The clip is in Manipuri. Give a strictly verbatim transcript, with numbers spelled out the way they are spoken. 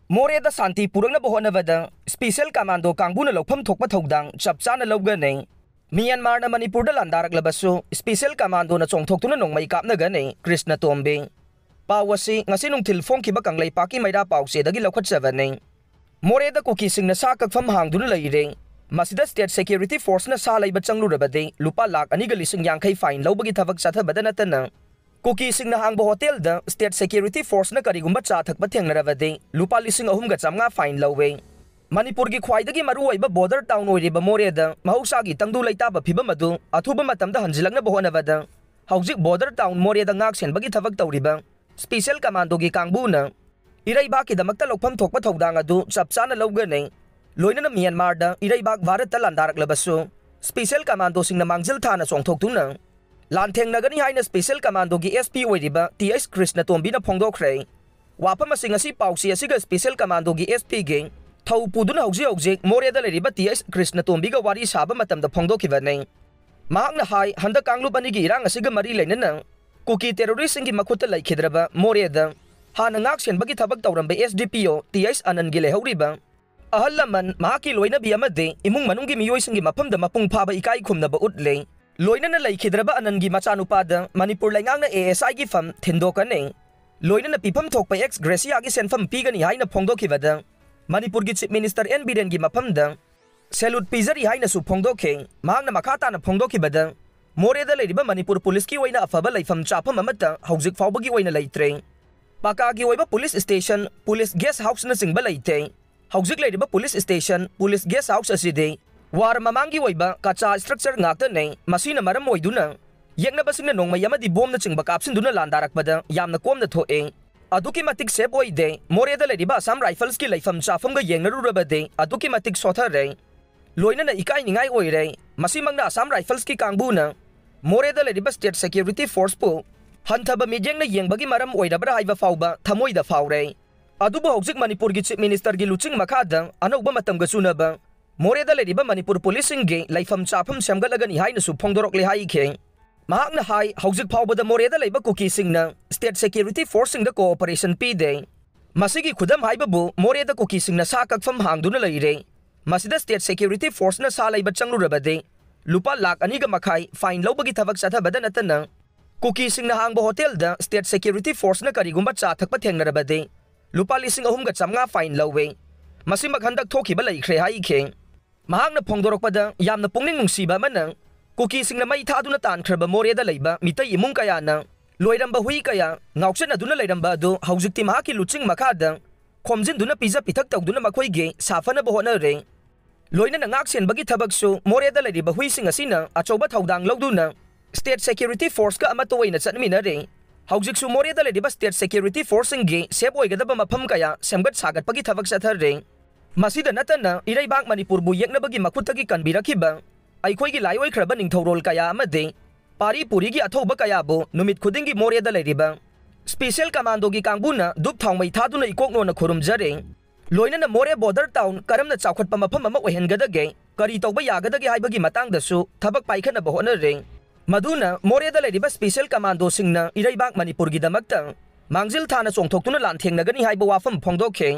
ꯃꯣꯔꯦꯗ ꯁꯥꯟꯇꯤ ꯄꯨꯔꯛꯅꯕ ꯍꯣꯠꯅꯕꯗ ꯁ꯭ꯄꯦꯁꯦꯜ ꯀꯃꯥꯟꯗꯣ ꯀꯥꯡꯕꯨꯅ ꯂꯧꯐꯝ ꯊꯣꯛꯄ ꯊꯧꯗꯥꯡ ꯆꯞ ꯆꯥꯅ ꯂꯧꯒꯅꯤ꯫ ꯃ꯭ꯌꯥꯟꯃꯥꯔꯅ ꯃꯅꯤꯄꯨꯔꯗ ꯂꯥꯟꯗꯥꯔꯛꯂꯕꯁꯨ ꯁ꯭ꯄꯦꯁꯦꯜ ꯀꯃꯥꯟꯗꯣꯅ ꯆꯣꯡꯊꯣꯛꯇꯨꯅ ꯅꯣꯡꯃꯩ ꯀꯥꯞꯅꯒꯅꯤ, ꯀ꯭ꯔꯤꯁꯅ ꯇꯣꯝꯕꯤ꯫ ꯄꯥꯎ ꯑꯁꯤ ꯉꯁꯤ ꯅꯨꯡꯊꯤꯜ ꯐꯣꯡꯈꯤꯕ ꯀꯪꯂꯩꯄꯥꯛꯀꯤ ꯃꯩꯔꯥ ꯄꯥꯎꯆꯦꯗꯒꯤ ꯂꯧꯈꯠꯆꯕꯅꯤ꯫ ꯃꯣꯔꯦꯗ ꯀꯨꯀꯤꯁꯤꯡꯅ ꯁꯥ ꯀꯛꯐꯝ ꯍꯥꯡꯗꯨꯅ ꯂꯩꯔꯦ꯫ ꯃꯁꯤꯗ ꯁ꯭ꯇꯦꯠ ꯁꯦꯀ꯭ꯌꯨꯔꯤꯇꯤ ꯐꯣꯔꯁꯅ ꯁꯥ ꯂꯩꯕ ꯆꯪꯂꯨꯔꯕꯗꯤ ꯂꯨꯄꯥ ꯂꯥꯈ ꯑꯅꯤꯒ ꯂꯤꯁꯤꯡ ꯌꯥꯡꯈꯩ ꯐꯥꯏꯟ ꯂꯧꯕꯒꯤ ꯊꯕꯛ ꯆꯠꯊꯕꯗ ꯅꯠꯇꯅ, ꯀꯨꯀꯤꯁꯤꯡꯅ ꯍꯥꯡꯕ ꯍꯣꯇꯦꯜꯗ ꯁ꯭ꯇꯦꯠ ꯁꯦꯀ꯭ꯌꯨꯔꯤꯇꯤ ꯐꯣꯔꯁꯅ ꯀꯔꯤꯒꯨꯝꯕ ꯆꯥ ꯊꯛꯄ ꯊꯦꯡꯅꯔꯕꯗꯤ ꯂꯨꯄꯥ ꯂꯤꯁꯤꯡ ꯑꯍꯨꯝꯒ ꯆꯥꯝꯃꯉꯥ ꯐꯥꯏꯟ ꯂꯧꯋꯦ꯫ ꯃꯅꯤꯄꯨꯔꯒꯤ ꯈ꯭ꯋꯥꯏꯗꯒꯤ ꯃꯔꯨꯑꯣꯏꯕ ꯕꯣꯔꯗꯔ ꯇꯥꯎꯟ ꯑꯣꯏꯔꯤꯕ ꯃꯣꯔꯦꯗ ꯃꯍꯧꯁꯥꯒꯤ ꯇꯪꯗꯨ ꯂꯩꯇꯥꯕ ꯐꯤꯕꯝ ꯑꯗꯨ ꯑꯊꯨꯕ ꯃꯇꯝꯗ ꯍꯟꯖꯤꯜꯂꯛꯅꯕ ꯍꯣꯠꯅꯕꯗ ꯍꯧꯖꯤꯛ ꯕꯣꯔꯗꯔ ꯇꯥꯎꯟ ꯃꯣꯔꯦꯗ ꯉꯥꯛ ꯁꯦꯟꯕꯒꯤ ꯊꯕꯛ ꯇꯧꯔꯤꯕ ꯁ꯭ꯄꯦꯁꯦꯜ ꯀꯃꯥꯟꯗꯣꯒꯤ ꯀꯥꯡꯕꯨꯅ ꯏꯔꯩꯕꯥꯛꯀꯤꯗꯃꯛꯇ ꯂꯧꯐꯝ ꯊꯣꯛꯄ ꯊꯧꯗꯥꯡ ꯑꯗꯨ ꯆꯞ ꯆꯥꯅ ꯂꯧꯒꯅꯤ꯫ ꯂꯣꯏꯅꯅ ꯃ꯭ꯌꯥꯟꯃꯥꯔꯗ ꯏꯔꯩꯕꯥꯛ ꯚꯥꯔꯠꯇ ꯂꯥꯟꯗꯥꯔꯛꯂꯕꯁꯨ ꯁ꯭ꯄꯦꯁꯦꯜ ꯀꯃꯥꯟꯗꯣꯁꯤꯡꯅ ꯃꯥꯡꯖꯤꯜ ꯊꯥꯅ ꯆꯣꯡꯊꯣꯛꯇꯨꯅ ꯂꯥꯟꯊꯦꯡꯅꯒꯅꯤ ꯍꯥꯏꯅ ꯁ꯭ꯄꯦꯁꯦꯜ ꯀꯃꯥꯟꯗꯣꯒꯤ ꯑꯦꯁ ꯄꯤ ꯑꯣꯏꯔꯤꯕ ꯇꯤ ꯑꯩꯆ ꯀ꯭ꯔꯤꯁꯅꯇꯣꯝꯕꯤꯅ ꯐꯣꯡꯗꯣꯛꯈ꯭ꯔꯦ꯫ ꯋꯥꯐꯝ ꯑꯁꯤ ꯉꯁꯤ ꯄꯥꯎꯆꯦ ꯑꯁꯤꯒ ꯁ꯭ꯄꯦꯁꯦꯜ ꯀꯃꯥꯟꯗꯣꯒꯤ ꯑꯦꯁ ꯄꯤꯒꯤ ꯊꯧ ꯄꯨꯗꯨꯅ ꯍꯧꯖꯤꯛ ꯍꯧꯖꯤꯛ ꯃꯣꯔꯦꯗ ꯂꯩꯔꯤꯕ ꯇꯤ ꯑꯩꯆ ꯀ꯭ꯔꯤꯁꯅꯇꯣꯝꯕꯤꯒ ꯋꯥꯔꯤ ꯁꯥꯕ ꯃꯇꯝꯗ ꯐꯣꯡꯗꯣꯛꯈꯤꯕꯅꯤ꯫ ꯃꯍꯥꯛꯅ ꯍꯥꯏ, ꯍꯟꯗꯛ ꯀꯥꯡꯂꯨꯞ ꯑꯅꯤꯒꯤ ꯏꯔꯥꯡ ꯑꯁꯤꯒ ꯃꯔꯤ ꯂꯩꯅꯅ ꯀꯨꯀꯤ ꯇꯦꯔꯣꯔꯤꯁꯁꯤꯡꯒꯤ ꯃꯈꯨꯠꯇ ꯂꯩꯈꯤꯗ꯭ꯔꯕ ꯃꯣꯔꯦꯗ ꯍꯥꯟꯅ ꯉꯥꯛ ꯁꯦꯟꯕꯒꯤ ꯊꯕꯛ ꯇꯧꯔꯝꯕ ꯑꯦꯁ ꯗꯤ ꯄꯤ ꯑꯣ ꯇꯤ ꯑꯩꯆ ꯑꯅꯟꯒꯤ ꯂꯩꯍꯧꯔꯤꯕ ꯑꯍꯜ ꯂꯃꯟ, ꯃꯍꯥꯛꯀꯤ ꯂꯣꯏꯅꯕꯤ ꯑꯃꯗꯤ ꯏꯃꯨꯡ ꯃꯅꯨꯡꯒꯤ ꯃꯤꯑꯣꯏꯁꯤꯡꯒꯤ ꯃꯐꯝꯗ ꯃꯄꯨꯡ ꯐꯥꯕ ꯏꯀꯥꯏ ꯈꯨꯝꯅꯕ ꯎꯠꯂꯦ꯫ ꯂꯣꯏꯅꯅ ꯂꯩꯈꯤꯗ꯭ꯔꯕ ꯑꯅꯟꯒꯤ ꯃꯆꯥꯅꯨꯄꯥꯗ ꯃꯅꯤꯄꯨꯔ ꯂꯩꯉꯥꯛꯅ ꯑꯦ ꯑꯦꯁ ꯑꯥꯏꯒꯤ ꯐꯝ ꯊꯤꯟꯗꯣꯛꯀꯅꯤ꯫ ꯂꯣꯏꯅꯅ ꯄꯤꯐꯝ ꯊꯣꯛꯄ ꯑꯦꯛꯁ ꯒ꯭ꯔꯦꯁꯤꯌꯥꯒꯤ ꯁꯦꯟꯐꯝ ꯄꯤꯒꯅꯤ ꯍꯥꯏꯅ ꯐꯣꯡꯗꯣꯛꯈꯤꯕꯗ ꯃꯅꯤꯄꯨꯔꯒꯤ ꯆꯤꯐ ꯃꯤꯅꯤꯁꯇꯔ ꯑꯦꯟ ꯕꯤꯔꯦꯟꯒꯤ ꯃꯐꯝꯗ ꯁꯦꯂꯨꯠ ꯄꯤꯖꯔꯤ ꯍꯥꯏꯅꯁꯨ ꯐꯣꯡꯗꯣꯛꯈꯤ꯫ ꯃꯍꯥꯛꯅ ꯃꯈꯥ ꯇꯥꯅ ꯐꯣꯡꯗꯣꯛꯈꯤꯕꯗ, ꯃꯣꯔꯦꯗ ꯂꯩꯔꯤꯕ ꯃꯅꯤꯄꯨꯔ ꯄꯨꯂꯤꯁꯀꯤ ꯑꯣꯏꯅ ꯑꯐꯕ ꯂꯩꯐꯝ ꯆꯥꯐꯝ ꯑꯃꯠꯇ ꯍꯧꯖꯤꯛ ꯐꯥꯎꯕꯒꯤ ꯑꯣꯏꯅ ꯂꯩꯇ꯭ꯔꯦ꯫ ꯄꯀꯥꯒꯤ ꯑꯣꯏꯕ ꯄꯨꯂꯤꯁ ꯁ꯭ꯇꯦꯁꯟ, ꯄꯨꯂꯤꯁ ꯒꯦꯁ ꯍꯥꯎꯁꯅꯆꯤꯡꯕ ꯂꯩꯇꯦ꯫ ꯍꯧꯖꯤꯛ ꯂꯩꯔꯤꯕ police station, police guest house ꯑꯁꯤꯗꯤ ꯋꯥꯔ ꯃꯃꯥꯡꯒꯤ ꯑꯣꯏꯕ ꯀꯆꯥ ꯁ꯭ꯇ꯭ꯔꯛꯆꯔ ꯉꯥꯛꯇꯅꯦ꯫ ꯃꯁꯤꯅ ꯃꯔꯝ ꯑꯣꯏꯗꯨꯅ ꯌꯦꯛꯅꯕꯁꯤꯡꯅ ꯅꯣꯡꯃꯩ ꯑꯃꯗꯤ ꯕꯣꯝꯅꯆꯤꯡꯕ ꯀꯥꯞꯁꯤꯟꯗꯨꯅ ꯂꯥꯟꯗꯥꯔꯛꯄꯗ ꯌꯥꯝꯅ ꯀꯣꯝꯅ ꯊꯣꯛꯑꯦ꯫ ꯑꯗꯨꯛꯀꯤ ꯃꯇꯤꯛ ꯁꯦꯐ ꯑꯣꯏꯗꯦ꯫ ꯃꯣꯔꯦꯗ ꯂꯩꯔꯤꯕ ꯑꯁꯥꯝ ꯔꯥꯏꯐꯜꯁꯀꯤ ꯂꯩꯐꯝ ꯆꯥꯐꯝꯒ ꯌꯦꯡꯅꯔꯨꯔꯕꯗꯤ ꯑꯗꯨꯛꯀꯤ ꯃꯇꯤꯛ ꯁꯣꯊꯔꯦ꯫ ꯂꯣꯏꯅꯅ ꯏꯀꯥꯏꯅꯤꯡꯉꯥꯏ ꯑꯣꯏꯔꯦ꯫ ꯃꯁꯤꯃꯛꯅ ꯑꯁꯥꯝ ꯔꯥꯏꯐꯜꯁꯀꯤ ꯀꯥꯡꯕꯨꯅ ꯃꯣꯔꯦꯗ ꯂꯩꯔꯤꯕ ꯁ꯭ꯇꯦꯠ ꯁꯦꯀ꯭ꯌꯨꯔꯤꯇꯤ ꯐꯣꯔꯁꯄꯨ ꯍꯟꯊꯕ ꯃꯤꯠꯌꯦꯡꯅ ꯌꯦꯡꯕꯒꯤ ꯃꯔꯝ ꯑꯣꯏꯔꯕ꯭ꯔꯥ ꯍꯥꯏꯕ ꯐꯥꯎꯕ ꯊꯃꯣꯏꯗ ꯐꯥꯎꯔꯦ꯫ ꯑꯗꯨꯕꯨ ꯍꯧꯖꯤꯛ ꯃꯅꯤꯄꯨꯔꯒꯤ ꯆꯤꯐ ꯃꯤꯅꯤꯁꯇꯔꯒꯤ ꯂꯨꯆꯤꯡ ꯃꯈꯥꯗ ꯑꯅꯧꯕ ꯃꯇꯝꯒ ꯆꯨꯅꯕ ꯃꯣꯔꯦꯗ ꯂꯩꯔꯤꯕ ꯃꯅꯤꯄꯨꯔ ꯄꯨꯂꯤꯁꯁꯤꯡꯒꯤ ꯂꯩꯐꯝ ꯆꯥꯐꯝ ꯁꯦꯝꯒꯠꯂꯒꯅꯤ ꯍꯥꯏꯅꯁꯨ ꯐꯣꯡꯗꯣꯔꯛꯂꯦ ꯍꯥꯏꯈꯤ꯫ ꯃꯍꯥꯛꯅ ꯍꯥꯏ, ꯍꯧꯖꯤꯛ ꯐꯥꯎꯕꯗ ꯃꯣꯔꯦꯗ ꯂꯩꯕ ꯀꯨꯀꯤꯁꯤꯡꯅ ꯁ꯭ꯇꯦꯠ ꯁꯦꯀ꯭ꯌꯨꯔꯤꯇꯤ ꯐꯣꯔꯁꯁꯤꯡꯗ ꯀꯣꯑꯣꯄꯔꯦꯁꯟ ꯄꯤꯗꯦ꯫ ꯃꯁꯤꯒꯤ ꯈꯨꯗꯝ ꯍꯥꯏꯕꯕꯨ ꯃꯣꯔꯦꯗ ꯀꯨꯀꯤꯁꯤꯡꯅ ꯁꯥ ꯀꯛꯐꯝ ꯍꯥꯡꯗꯨꯅ ꯂꯩꯔꯦ꯫ ꯃꯁꯤꯗ state security forceꯅ ꯁꯥ ꯂꯩꯕ ꯆꯪꯂꯨꯔꯕꯗꯤ ꯂꯨꯄꯥ ꯂꯥꯈ ꯑꯅꯤꯒ ꯃꯈꯥꯏ fine ꯂꯧꯕꯒꯤ ꯊꯕꯛ ꯆꯠꯊꯕꯗ ꯅꯠꯇꯅ, ꯀꯨꯀꯤꯁꯤꯡꯅ ꯍꯥꯡꯕ ꯍꯣꯇꯦꯜꯗ state security forceꯅ ꯀꯔꯤꯒꯨꯝꯕ ꯆꯥ ꯊꯛꯄ ꯊꯦꯡꯅꯔꯕꯗꯤ ꯂꯨꯄꯥ ꯂꯤꯁꯤꯡ ꯑꯍꯨꯝꯒ ꯆꯥꯝꯃꯉꯥ fine ꯂꯧꯋꯦ꯫ ꯃꯁꯤꯃꯛ ꯍꯟꯗꯛ ꯊꯣꯛꯈꯤꯕ ꯂꯩꯈ꯭ꯔꯦ ꯍꯥꯏꯈꯤ꯫ ꯃꯍꯥꯛꯅ ꯐꯣꯡꯗꯣꯔꯛꯄꯗ ꯌꯥꯝꯅ ꯄꯨꯛꯅꯤꯡ ꯅꯨꯡꯁꯤꯕ ꯑꯃꯅ, ꯀꯨꯀꯤꯁꯤꯡꯅ ꯃꯩ ꯊꯥꯗꯨꯅ ꯇꯥꯟꯈ꯭ꯔꯕ ꯃꯣꯔꯦꯗ ꯂꯩꯕ ꯃꯤꯇꯩ ꯏꯃꯨꯡ ꯀꯌꯥꯅ ꯂꯣꯏꯔꯝꯕ ꯍꯨꯏ ꯀꯌꯥ ꯉꯥꯎꯆꯠꯅꯗꯨꯅ ꯂꯩꯔꯝꯕ ꯑꯗꯨ ꯍꯧꯖꯤꯛꯇꯤ ꯃꯍꯥꯛꯀꯤ ꯂꯨꯆꯤꯡ ꯃꯈꯥꯗ ꯈꯣꯝꯖꯤꯟꯗꯨꯅ ꯄꯤꯖ ꯄꯤꯊꯛ ꯇꯧꯗꯨꯅ ꯃꯈꯣꯏꯒꯤ ꯁꯥꯐꯅꯕ ꯍꯣꯠꯅꯔꯦ꯫ ꯂꯣꯏꯅꯅ ꯉꯥꯛ ꯁꯦꯟꯕꯒꯤ ꯊꯕꯛꯁꯨ ꯃꯣꯔꯦꯗ ꯂꯩꯔꯤꯕ ꯍꯨꯏꯁꯤꯡ ꯑꯁꯤꯅ ꯑꯆꯧꯕ ꯊꯧꯗꯥꯡ ꯂꯧꯗꯨꯅ state security forceꯀ ꯑꯃꯠꯇ ꯑꯣꯏꯅ ꯆꯠꯃꯤꯟꯅꯔꯦ꯫ ꯍꯧꯖꯤꯛꯁꯨ ꯃꯣꯔꯦꯗ ꯂꯩꯔꯤꯕ state security forceꯁꯤꯡꯒꯤ safe ꯑꯣꯏꯒꯗꯕ ꯃꯐꯝ ꯀꯌꯥ ꯁꯦꯝꯒꯠ ꯁꯥꯒꯠꯄꯒꯤ ꯊꯕꯛ ꯆꯠꯊꯔꯦ꯫ ꯃꯁꯤꯗ ꯅꯠꯇꯅ ꯏꯔꯩꯕꯥꯛ ꯃꯅꯤꯄꯨꯔꯕꯨ ꯌꯦꯛꯅꯕꯒꯤ ꯃꯈꯨꯠꯇꯒꯤ ꯀꯟꯕꯤꯔꯛꯈꯤꯕ ꯑꯩꯈꯣꯏꯒꯤ ꯂꯥꯏꯑꯣꯏꯈ꯭ꯔꯕ ꯅꯤꯡꯊꯧꯔꯣꯜ ꯀꯌꯥ ꯑꯃꯗꯤ ꯄꯥꯔꯤ ꯄꯨꯔꯤꯒꯤ ꯑꯊꯧꯕ ꯀꯌꯥꯕꯨ ꯅꯨꯃꯤꯠ ꯈꯨꯗꯤꯡꯒꯤ ꯃꯣꯔꯦꯗ ꯂꯩꯔꯤꯕ special commandoꯒꯤ ꯀꯥꯡꯕꯨꯅ ꯙꯨꯞ ꯊꯥꯎ ꯃꯩ ꯊꯥꯗꯨꯅ ꯏꯀꯣꯛ ꯅꯣꯟꯅ ꯈꯨꯔꯨꯝꯖꯔꯦ꯫ ꯂꯣꯏꯅꯅ ꯃꯣꯔꯦ border town ꯀꯔꯝꯅ ꯆꯥꯎꯈꯠꯄ ꯃꯐꯝ ꯑꯃ ꯑꯣꯏꯍꯟꯒꯗꯒꯦ, ꯀꯔꯤ ꯇꯧꯕ ꯌꯥꯒꯗꯒꯦ ꯍꯥꯏꯕꯒꯤ ꯃꯇꯥꯡꯗꯁꯨ ꯊꯕꯛ ꯄꯥꯏꯈꯠꯅꯕ ꯍꯣꯠꯅꯔꯦ꯫ ꯃꯗꯨꯅ ꯃꯣꯔꯦꯗ ꯂꯩꯔꯤꯕ special commandoꯁꯤꯡꯅ ꯏꯔꯩꯕꯥꯛ ꯃꯅꯤꯄꯨꯔꯒꯤꯗꯃꯛꯇ ꯃꯥꯡꯖꯤꯜ ꯊꯥꯅ ꯆꯣꯡꯊꯣꯛꯇꯨꯅ ꯂꯥꯟꯊꯦꯡꯅꯒꯅꯤ ꯍꯥꯏꯕ ꯋꯥꯐꯝ ꯐꯣꯡꯗꯣꯛꯈꯤ꯫